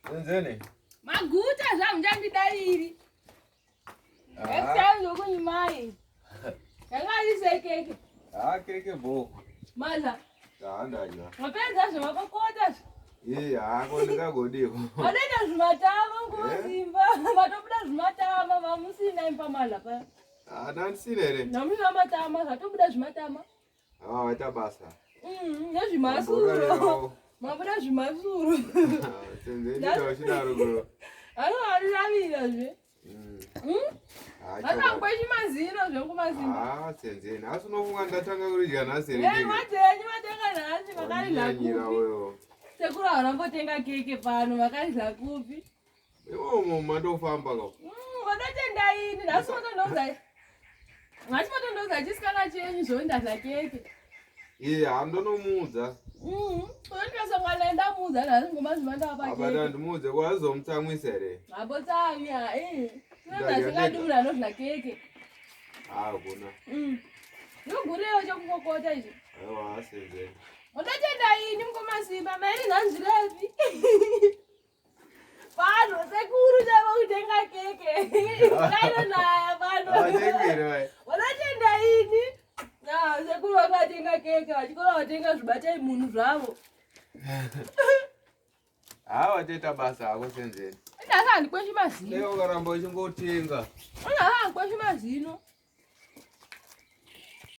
Senzeni. Maguta zvamuchandidairi. Next time ndokunyimai. Yanga keke. Ah, keke bo. Maza. Ndadya. Mapedza zvemakokota. Iye hako ndingagodiko. Matoita zvimatama ngozimba. Matobuda zvimatama mamusina imba mala paya. Ah, ndandisina here? Namusina matama, zvatobuda zvimatama. Ah, waita basa. Nezvimasuro. Mabuda zvimasuro. Senzeni uchidaro bro. Ano ariravira zve. Vakangweshi mazino zvengumasimba. Ah, senzeni. Asi unofunga ndatanga kuridya nhasi here? Eh, matenyu matenga nhasi makaridya kupi? Sekuru havanambotenga keke pano makaridya kupi? Imomo mandofamba ka. Vanotenda ini nhasi motondoudza. Nhasi motondoudza chisikana chenyu zvondadya keke. Iye handonomuudza. Unondikasangana naye ndamuudza nhasi ngomazuva ndavapa keke. Abata ndimuudze ko azomutsamwisa here? Abotsamwi ha eh. Tinoda munhu anodya keke. Ah, kuna. Ndogurewo chekukokota ichi. Aiwa asenzeni. Unotenda ini mukomasimba mairi nhanzvirepi. Pano sekuru chaivo kutenga keke. Kainonaya pano. Unotenda ini. Ah, sekuru vakatenga keke vachikora vatenga zvibatai munhu zvavo. Haa watoita basa hako senzeni. Ndaka handikweshi mazino. Leo ukaramba uchingotenga. Ndaka handikweshi mazino.